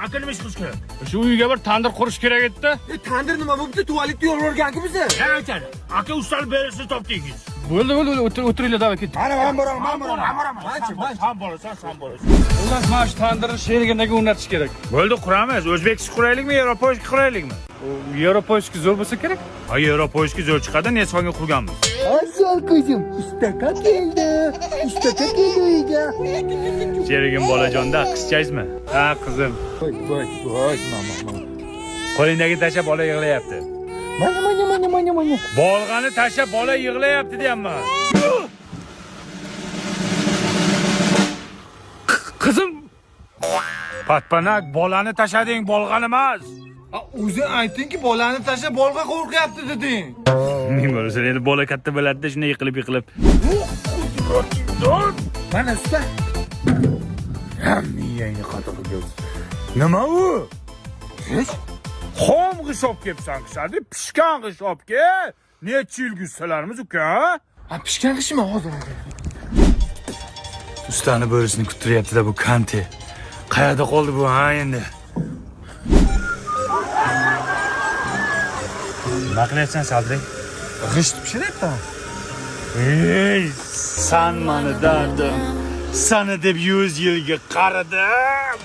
Aka nima ish qilish kerak? Shu uyga bir tandir qurish kerak edi-da. Tandir nima bo'pti? Tualetda yorib bizni. Yana aytadi. Aka ustani berisini topdingiz. Bo'ldi, bo'ldi, bo'ldi, o'tiringlar, давай ketdik. Mana men boraman, men boraman. Men boraman. Manchi, manchi. Sen borasan, sen borasan. Xullas, mana shu tandirni sherigindagi o'rnatish kerak. Bo'ldi, quramiz. O'zbekcha quraylikmi, Yevropoyski quraylikmi? Yevropoyski zo'r bo'lsa kerak. Ha, Yevropoyski zo'r chiqadi, Nesonga qurganmiz. Asal qizim, ustaka keldi. Ustaka keldi uyga. Sherigim bolajonda qizchangizmi? Ha, qizim. Voy, voy, voy, mama, mama. Qo'lingdagi tashlab bola yig'layapti. Mana, mana, mana, mana, mana. Bolg'ani tashlab bola yig'layapti deyapman. Qizim, Patpanak bolani tashlading, bolg'ani emas. O'zi aytingki, bolani tashlab bolg'a qo'rqyapti deding. Ming bo'lsa, endi bola katta bo'ladi-da, shunday yiqilib yiqilib. Mana usta. Miyangni qatorga. Nima u? Hech. Xom g'isht olib kelibsan, kisadi, pishgan g'isht olib kel. Necha yil gustalarimiz uka? Ha, pishgan g'ishtmi hozir? Ustani bo'risini kuttiryapti-da bu Kante. Qayerda qoldi bu ha endi? Nima qilyapsan, Sadri? G'isht pishiryapti. Ey, san mani dardim. Sani deb 100 yilga qaradim.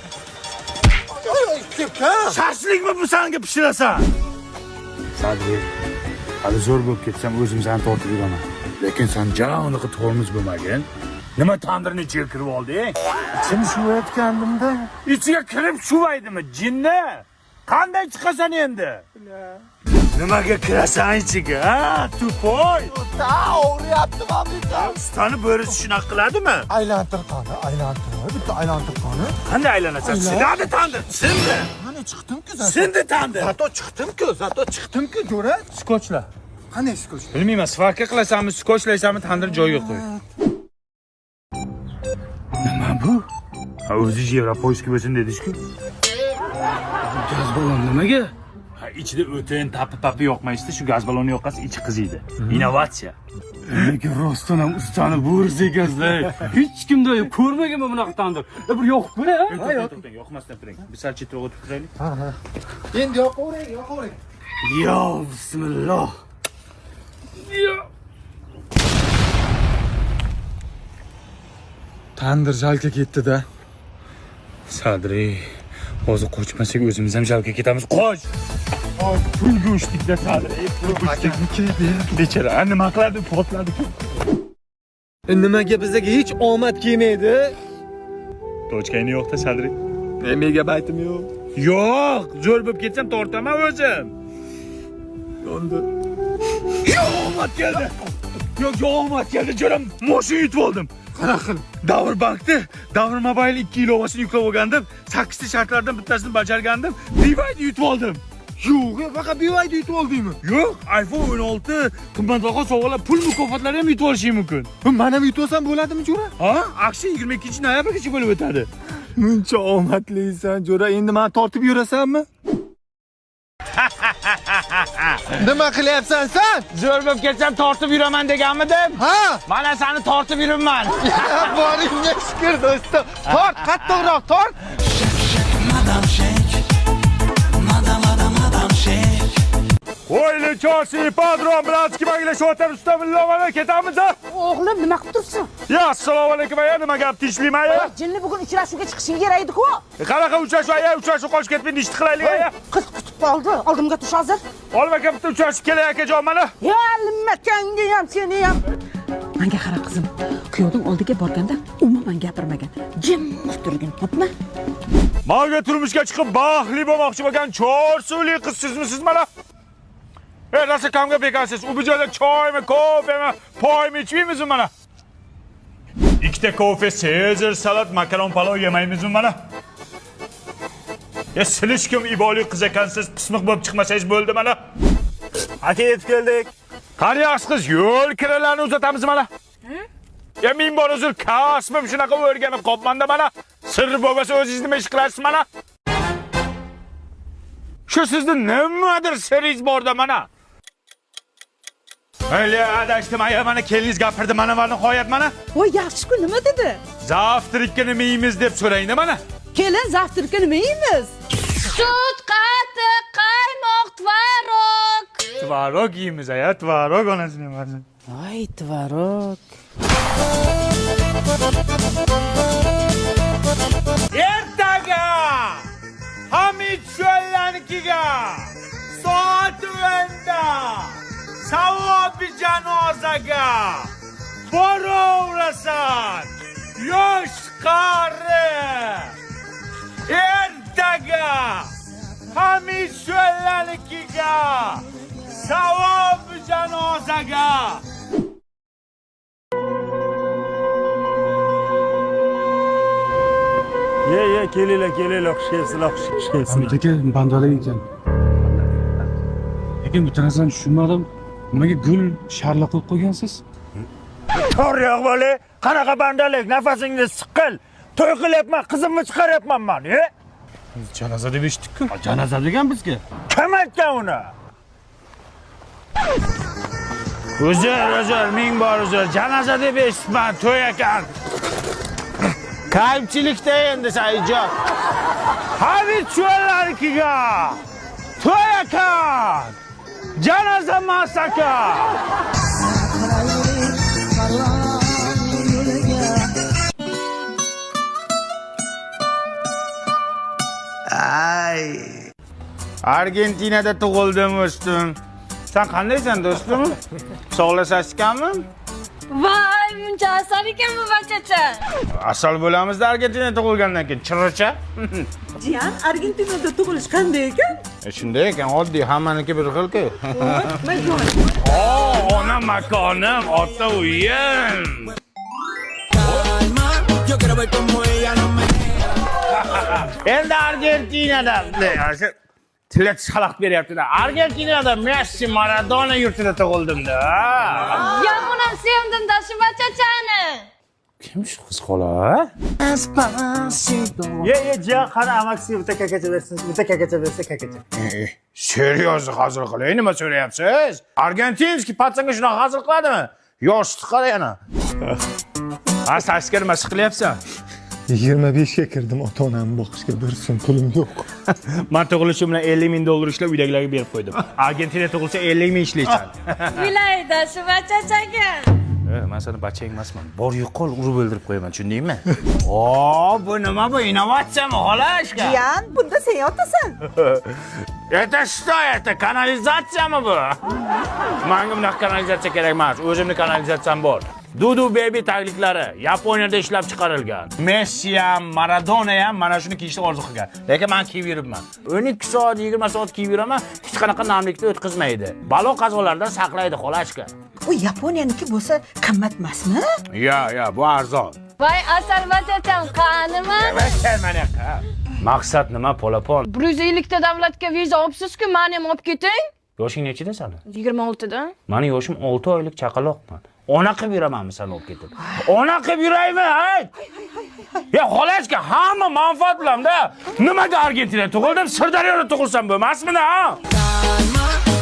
Kepka. Shashlikmi bu sanga pishirasan? Sadri, hali zo'r bo'lib ketsam o'zim seni tortib yuraman. Lekin sen ja unaqa tormoz bo'lmagin. Nima tandirni ichiga kirib olding? Ichini shuvayotgandimda. Ichiga kirib shuvaydimi, jinni? Qanday chiqasan endi? Nimaga kirasan ichiga, ha? Tupoy. Ta, og'riyapti mana. Ustani bo'risi shunaqa qiladimi? Aylantir qani, aylantir. Bitta aylantir qani. Qanday aylanasan? Sinadi tandir, sindi. Mana chiqdim-ku zato. Sindi tandir. Zato chiqdim-ku, zato chiqdim-ku, jo'ra. Skochla. Qanday skoch? Bilmayman, svarka qilasanmi, skochlaysanmi, tandir joyiga qo'y. Nima bu? Ha, o'zi Yevropoyski bo'lsin dediz-ku. gaz balon nimaga? Ha, ichida o'tin, tapi-papi yoqmaysizda, shu gaz balonni yoqqansiz ichi qiziydi. Innovatsiya. Lekin rostdan ham ustani bo'risi ekansizda. Hech kimda ko'rmaganman bunaqa tandir. Bir yoqib ko'ray, ha? To'xtang, to'xtang, yoqmasdan turing. Bir sal chetroq o'tib turaylik. Ha, ha. Endi yoqavering, yoqavering. Yo, bismillah. Yo. Tandir jalka ketdi-da. Sadri, hozir qochmasak o'zimiz ham jalka ketamiz. Qoch! Pulga uchdik-da Sadri, pulga uchdik. Bechora, ha, nima qiladi? Portladi-ku. Nimaga bizga hech omad kelmaydi? Tochkangni yo'q-da Sadri. Megabaytim yo'q. Yo'q, zo'r bo'lib ketsam tortaman o'zim. Yondi. Yo'q, omad keldi. Yo'q, yo'q, omad keldi. Jo'ram, mashina yutib oldim. Qanaqa qilib? Davr bankda Davr Mobile 2 ilovasini yuklab olgandim. 8 ta shartlardan bittasini bajargandim. BYD yutib oldim. Yo'q, faqat BYD yutib oldingmi? Yo'q, iPhone 16 qimmatbaho sovg'alar, pul mukofotlari ham yutib olishing mumkin. Mana ham yutib olsam bo'ladimi, jo'ra? Ha? Aksiya 22 noyabrgacha bo'lib o'tadi. Muncha omadlisan, jo'ra. Endi meni tortib yurasanmi? Nima qilyapsan sen? Zo'r bo'lib ketsam tortib yuraman deganmidim? Ha? Mana seni tortib yuribman. Boringga shukr do'stim. Tort, qattiqroq tort. Qo'yli chosi padron bilan kimagila usta villovada ketamiz a? O'g'lim, nima qilib turibsan? Ya assalomu alaykum aya, nima gap tinchlikmi aya? Jinni, bugun uchrashuvga chiqishing kerak edi-ku. Qanaqa uchrashuv aya? Uchrashuv qochib ketmay nishti qilaylik aya. Qiz kutib qoldi. Oldimga tush hozir. Olma aka bitta uchrashib kelay akajon mana. Ya limakangni ham seni ham. Manga qara qizim, kuyovning oldiga borganda umuman gapirmagan. Jim turgin, xo'pmi? Manga turmushga chiqib baxtli bo'lmoqchi bo'lgan chorsuvli qiz sizmisiz mana? E, rosa kamga bekansiz. U bu joyda choymi, kofemi, poymi ichmaymizmi mana? Ikkita kofe, Sezar salat, makaron palov yemaymizmi mana? Ya silishkim iboli qiz ekansiz, pismiq bo'lib chiqmasangiz bo'ldi mana. Aka yetib keldik. Qani yaxshi qiz, yo'l kiralarni uzatamiz mana. Ya ming bor uzr, kasbim shunaqa o'rganib qolibman-da mana. Sir bo'lmasa o'zingiz nima ish qilasiz mana? Shu sizni nimadir siringiz borda mana. Mayli, adashdim, aya mana keliningiz gapirdi, mana va nihoyat mana. Voy, yaxshi-ku, nima dedi? Завтракni nima yeymiz deb so'rang-da mana. Kelin, завтрак ka nima yeymiz? Sut, qatiq, qaymoq, tvorog. Tvorog yeymiz aya, tvorog onasini nimasi. Voy, tvorog. Ertaga Hamid Sho'llanikiga soat 10da savobi janozaga boraverasan. Yosh qari. Ertaga Hamid Sho'llanikiga savob janozaga. Ye ye, kelinglar, kelinglar, xush kelibsizlar, xush kelibsizlar. Hamid aka, bandalik ekan. Lekin bitta narsani tushunmadim. Nimaga gul sharla qilib qo'ygansiz? Tor yo'q bola, qanaqa bandalik, nafasingni siqil. To'y qilyapman, qizimni chiqaryapman man, e? Janoza deb eshitdik-ku. Janoza degan bizga. Kim aytgan uni? Uzr, uzr, ming bor uzr. Janoza deb eshitman, to'y ekan. Kayfchilikda endi Saidjon. Hamid Sho'llarnikiga to'y ekan. Janoza emas ekan. Ay. Argentinada tug'ildim, o'sdim. Sen qandaysan, do'stim? Sog'lashashganmi? Voy, muncha asal ekanmi bachacha? Asal bo'lamizda Argentinada tug'ilgandan keyin chirricha. Jiyan, Argentinada tug'ilish qanday ekan? Shunday ekan, oddiy, hammaniki bir xil-ku. O, ona makonim, ota uyim. Yo quiero ver cómo ella no me Endi Argentinada tili xalaqit beryapti-da. Argentinada Messi, Maradona yurtida tug'ildim-da. Yomon ham sevdim-da shu bachachani. Kim shu qiz xola? Ye ye jiyan, qani amakisi bitta kakacha bersin, bitta kakacha bersa kakacha. Серьёз hazil qilay, nima so'rayapsiz? Аргентинский пацан ga shunaqa hazil qiladimi? Yoshni qara yana. Ha, sasga nima siqilyapsan? 25 ga kirdim, ota onamni boqishga bir so'm pulim yo'q. Man tug'ilishim bilan 50 ming dollar ishlab uydagilarga berib qo'ydim. Argentina tug'ilsa 50 ming ishlaysan. Vilayda shu bachachaga. Man seni bachang emasman. Bor yo'qol urib o'ldirib qo'yaman, tushundingmi? O, bu nima bu? Innovatsiyami, xolashka? Jiyan, bunda sen yotasan. Это что это? Kanalizatsiyami bu? Manga bunaqa kanalizatsiya kerak emas. O'zimni kanalizatsiyam bor. Dudu Baby tagliklari Yaponiyada ishlab chiqarilgan. Messi ham, Maradona ham mana shuni kiyishni orzu qilgan. Lekin men kiyib yuribman. 12 soat, 20 soat kiyib yuraman, hech qanaqa namlikni o'tkazmaydi. Balo qazolardan saqlaydi, xolashka. U Yaponiyaniki bo'lsa qimmat emasmi? Ya, ya, bu arzon. Voy, asal bachacham qanimi? Mana maqsad nima, polapon? 150 ta davlatga viza olibsiz-ku, mani ham olib keting. Yoshing nechida sani? 26 da. Mani yoshim 6 oylik chaqaloqman. Ona qilib yuramanmi sani olib ketib? Ona qilib yuraymi, ayt? Ya xolashka, hamma manfaat bilamda. Nimaga Argentinada tug'ildim, Sirdaryoda tug'ilsam bo'lmasmidi, ha?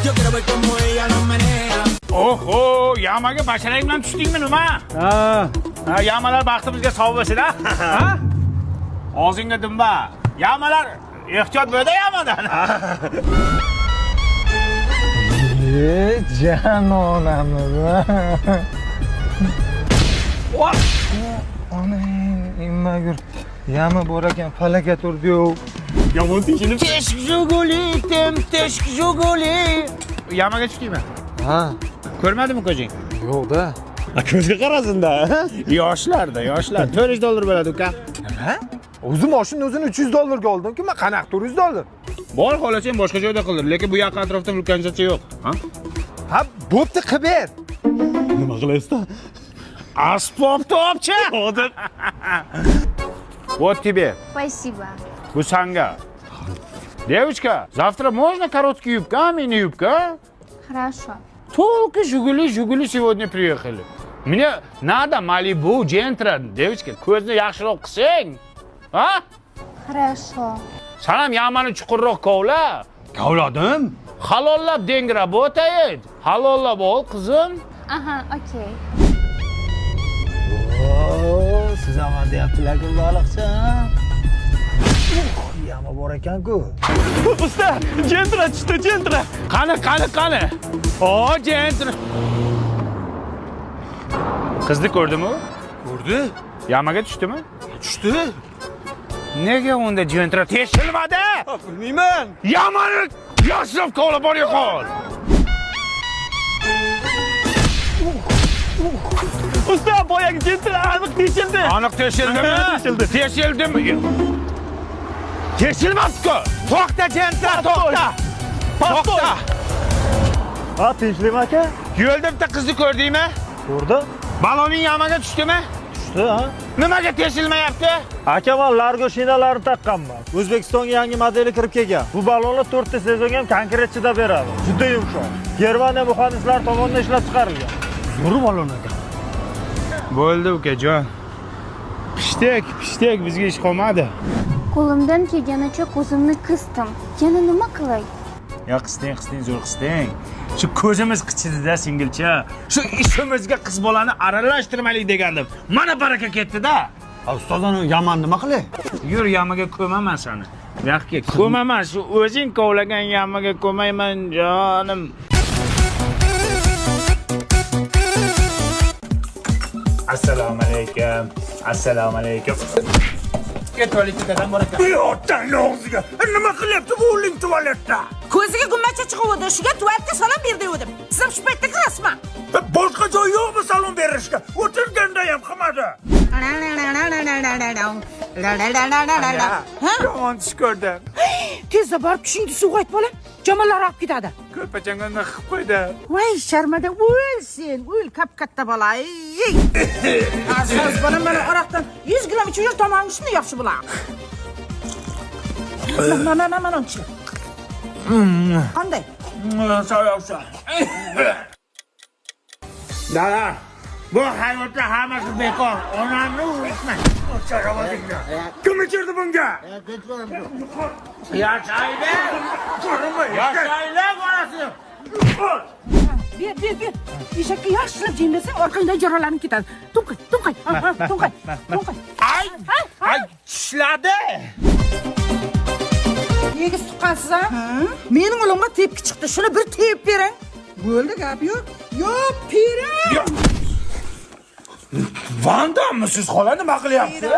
Yo quiero ver cómo ella no menea. Oho, яма ga basharang bilan tushdingmi nima? Ha. Ha, яма lar baxtimizga sovib bo'lsin, ha? Ha? Og'zingga dumba. Яма lar ehtiyot bo'lda яма dan. Ye, janonamiz. Onang nimagur яма bor ekan, falakat urdi-yu. Yomon teshilib. Teshik Jiguli, tem teshik Jiguli. Яма ga tushdingmi? Ha, Ko'rmadimi ko'zing? yo'q-da. Ko'zga qarasin-da. Yoshlarda, yoshlar. 400 dollar bo'ladi, uka. Nima? O'zim mashinani o'zini 300 dollarga oldim-ku, men qanaqa 400 dollar? Bor, xohlasang boshqa joyda qildir, lekin bu yaqin atrofda vulkanizatsiya yo'q. Ha? Ha, bo'pti, qilib ber. Nima qilaysiz? Asbob topchi. Hozir. Вот тебе. Спасибо. Bu sanga. Девочка, завтра можно короткие юбка, а мини-юбка? а? Хорошо. Только Жигули, Жигули сегодня приехали. Мне надо Малибу, Gentra. Девочка, ko'zni yaxshiroq qilsang. Ha? Хорошо. San ham яма ni chuqurroq kovla. Kovladim. Halollab деньги работает. Halollab ol, qizim. Aha, okey. Siz aman deyaptilar-ku, baliqchi. Яма bor ekan-ku. Usta, Gentra tushdi, Gentra. Qani, qani, qani. O, Gentra. Qizni ko'rdimi? Ko'rdi. Яма ga tushdimi? Tushdi. Nega unda Gentra teshilmadi? Bilmayman. Яма ni yashirib kovlab bor yo'qol. Usta, boyagi Gentra aniq teshildi. Aniq teshildimi? Teshildi. Teshildimi? Teshilmabdi-ku. To'xta, Gentra, to'xta. To'xta. Ha, tinchlikmi aka? Yo'lda bitta qizni ko'rdingmi? Ko'rdim. Baloning яма ga tushdimi? Tushdi, ha? Nimaga teshilmayapti? Aka, men Largo shinalarini taqqanman. O'zbekistonga yangi modeli kirib kelgan. Bu ballonlar 4 ta sezonga ham konkret chidab beradi. Juda yumshoq. Germaniya muhandislari tomonidan ishlab chiqarilgan. Zo'r ballon ekan. Bo'ldi ukajon. Pishtek, pishtek bizga ish qolmadi. Qo'limdan kelganicha ko'zimni qisdim. Yana nima qilay? Ya qisding, qisding, zo'r qisding. Shu ko'zimiz qichidida singilcha. Shu ishimizga qiz bolani aralashtirmaylik degandim. Mana baraka ketdi-da. Ustoz, uni яма nima qilay? Yur яма ga ko'maman seni. Bu yoqqa ko'maman, shu o'zing kovlagan яма ga ko'mayman jonim. Assalomu alaykum. Assalomu alaykum. Tualetdan bor ekan. Otang og'ziga. Nima qilyapti bu o'ling tualetda? Ko'ziga gumbacha chiquvdi, shuga tualetga salom ber degandim. Siz ham shu paytda kirasizmi? Boshqa joy yo'qmi salom berishga? O'tirganda ham qilmadi. Ha? Yomon tush ko'rdim. Tezda borib tushingni suvga ayt bolam. Jamolar olib ketadi. Ko'rpachangni qilib qo'ydi. Voy sharmada o'l sen, o'l kap katta bola. Ey. Asoz bolam mana aroqdan 100 gramm ichib yur, tomog'ing shunday yaxshi bo'ladi. Mana mana mana uni. Qanday? Dada, bu hayotda hammasi bekor. Onamni urishma. Kim ichirdi bunga? Yashaydi. Yashayli bolasi. Ber, ber, ber. Eshakka yaxshilab jim bersang, orqangdan jaralanib ketadi. To'nqay, to'nqay, to'nqay, to'nqay. Ay, ay tishladi. Egiz tuqqansiz a? Mening ulimga tepki chiqdi. Shuni bir tepib bering. Bo'ldi, gap yo'q. Yo, pirim. Vandamisiz xola nima qilyapsiz?